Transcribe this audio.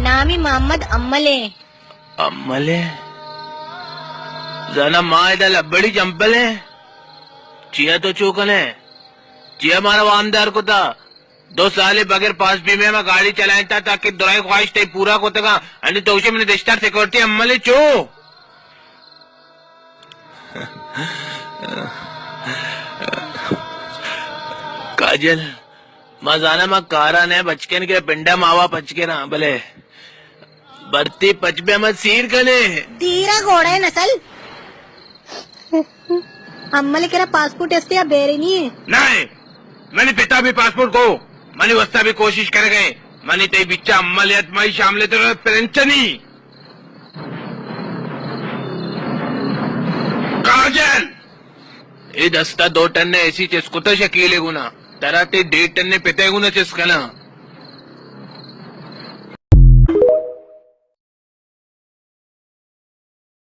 نامی محمد امل ایں۔ امل ایں؟ زانا ما ادا لبڑی جمپل ایں۔ چیا تو چو کنے؟ چیا مارا وامدار کتا؟ دو سالے بغیر پاس بیمے ما گاڑی چلائینتا تاکہ درائیں خواہش تئی پورا کتگا۔ انی تو گوشے منی دشتار سیکورٹی امل ایں چو؟ کاجل، ما زاناں ما کارا نہ بچکن کہ پنڈا ماوا پچ کراں، بلے برتی پچ بے ما سیر کنے۔ تیرا گھوڑے نسل۔ امل کرا پاسپورٹ استے یا بیرے نہیں ہے؟ نہ، منی پتا بھی پاسپورٹ کو، منی واسطہ بھی کوشش کر گئے۔ منی تئی بچا امل یت مائی شاملے تو پرنچنی۔ کاجل! اے دستا دو ٹن ایسی چست کتا شکیلے گنا، ترا تے ڈیڑھ ٹن پتے گنا چست کنا۔